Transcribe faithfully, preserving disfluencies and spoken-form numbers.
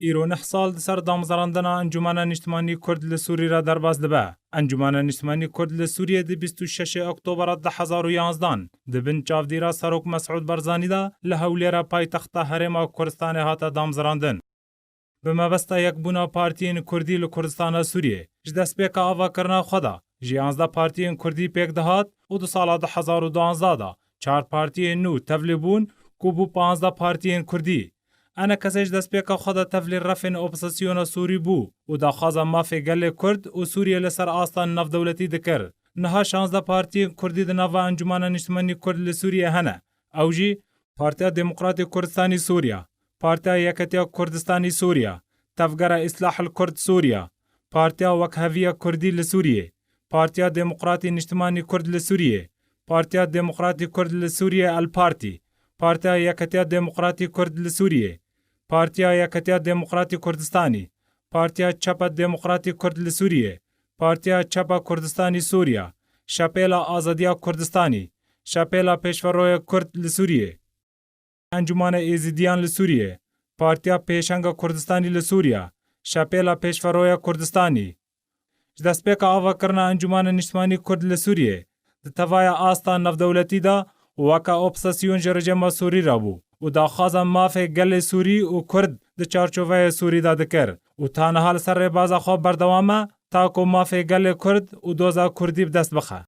Îro neh sal di ser damezrandina Encûmena Niştimanî Kurd li Sûrî re derbas dibe. Encûmena Niştimanî Kurd li Sûriyê di bîst û şeşê Oktobera du hezar û yanzdan di bin çavdîra Serok Mesûd Barzanî de li Hewlêra paytexta Herêma Kurdistanê hate damezrandin. Bi mebesta yekbûna partiyên Kurdî li Kurdistana Sûriyê, ji destpêka avakirina xwe de ji yanzdeh partiyên Kurdî pêk dihat û di sala du hezar û duwazdeh de çar partiyên nû tevlî bûn ku bû panzdeh partiyên Kurdî. Enekesê ji destpêka xwe de tevlî refên opozîsyona Sûrî bû û daxwaza mafê gelê Kurd û Sûriyê li ser asta navdewletî dikir. Niha şanzdeh partiyên Kurdî di nava Encûmena Niştimanî Kurd li Sûriyê hene. Ew jî Partiya Demokratî Kurdistanî Sûriya, Partiya Yeketiya Kurdistanî Sûriya, Tevgera Îslahil Kurd Sûriya, Partiya Wekheviya Kurdî li Sûriyê, Partiya Demokratî Niştimanî Kurd li Sûriyê, Partiya Demokratî Kurd li Sûriyê El Partî, Partiya Yeketiya Demokratî Kurd li Sûriyê, Partiya Yeketiya Demokratî Kurdistanî, Partiya Çepa Demokratî Kurd li Sûriyê, Partiya Çepa Kurdistanî Sûriya, Şepêla Azadiya Kurdistanî, Şepêla Pêşveroya Kurd li Sûriyê, Encûmana Êzîdiyan li Sûriyê, Partiya Pêşenga Kurdistanî li Sûriya, Şepêla Pêşveroya Kurdistanî. Ji destpêka avakirina Encûmana Niştimanî Kurd li Sûriyê, di tevaya asta navdewletî de weke opozîsyon ji rejîma Sûrî re bû û daxwaza mafê gelê Sûrî û Kurd di çarçoveya Sûrî de dikir û ta niha li ser rêbaza xwe berdewam e, ta ku mafê gelê Kurd û doza Kurdî bi dest bixe.